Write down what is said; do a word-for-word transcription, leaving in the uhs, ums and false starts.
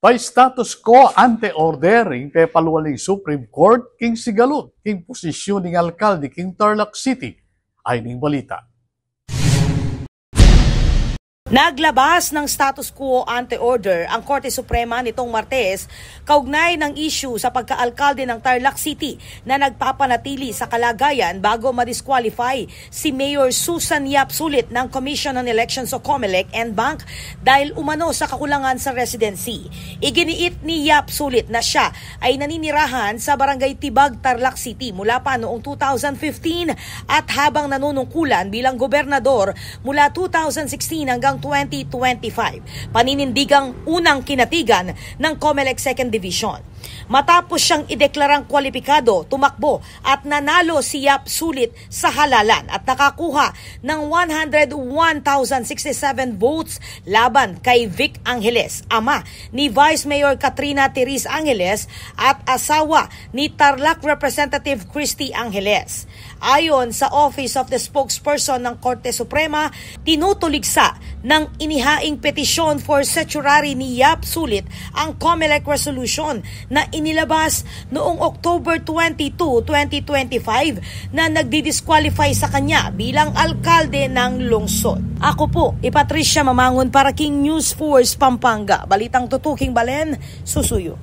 By status quo ante order ing pepaluan ning Supreme Court king sigalu king posisyun ning alkalde king Tarlac City. Ay ning balita. Naglabas ng status quo ante order ang Korte Suprema nitong Martes kaugnay ng isyu sa pagkaalkalde ng Tarlac City na nagpapanatili sa kalagayan bago ma-disqualify si Mayor Susan Yap Sulit ng Commission on Elections o Comelec en banc dahil umano sa kakulangan sa residency. Iginiit ni Yap Sulit na siya ay naninirahan sa Barangay Tibag, Tarlac City mula pa noong two thousand fifteen at habang nanunungkulan bilang gobernador mula two thousand sixteen hanggang twenty twenty-five, paninindigang unang kinatigan ng Comelec Second Division. Matapos siyang ideklarang kwalipikado tumakbo at nanalo si Yap Sulit sa halalan at nakakuha ng one hundred one thousand sixty-seven votes laban kay Vic Angeles, ama ni Vice Mayor Katrina Therese Angeles at asawa ni Tarlac Representative Christy Angeles. Ayon sa Office of the Spokesperson ng Korte Suprema, tinutuligsa ng inihaing petisyon for certiorari ni Yap Sulit ang Comelec resolution na inilabas noong October twenty-two, twenty twenty-five na nagdi-disqualify sa kanya bilang alkalde ng lungsod. Ako po, i Patricia Mamangon para king News Force Pampanga. Balitang tutuking balen, susuyu.